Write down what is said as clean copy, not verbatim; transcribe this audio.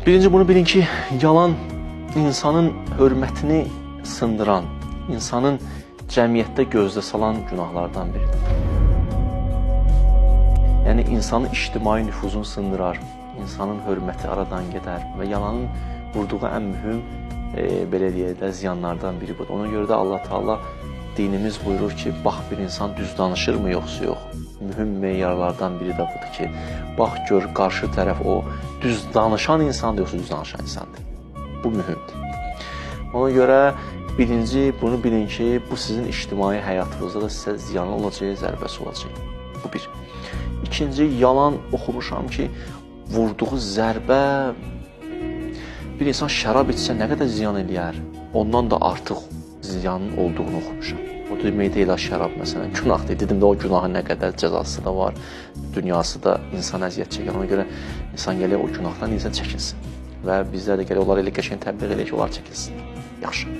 Birinci bunu bilin ki, yalan insanın hörmətini sındıran, insanın cəmiyyətdə gözdə salan günahlardan biridir. Yəni insanın ictimai nüfuzunu sındırar, insanın hörməti aradan gedər və yalanın vurduğu ən mühüm belə deyək də ziyanlardan biri budur. Ona görə də Allah Teala dinimiz buyurur ki, bax bir insan düz danışırmı yoxsa yox. Mühüm meyarlardan biri də budur ki, bax gör qarşı tərəf o düz danışan insandır yoxsa düz danışan insandır. Bu mühümdür. Ona görə birinci bunu bilin ki, bu sizin ictimai həyatınızda da sizə ziyanı olacaq, zərbəsi olacaq. Bu bir. İkinci, yalan oxumuşam ki, vurduğu zərbə bir insan şərab içsə nə qədər ziyan eləyər, ondan da artıq ziyanın olduğunu oxumuşam. O demək deyil, şərab məsələn günahdır. Dedim də o günahın nə qədər cəzası da var, dünyası da insan əziyyət çəkir. Ona görə insan gəlir o günahdan insan çəkinsin. Və bizlər də gəlir onları elə qəşəng təbliğ eləyək ki, onlar çəkinsin. Yaxşı.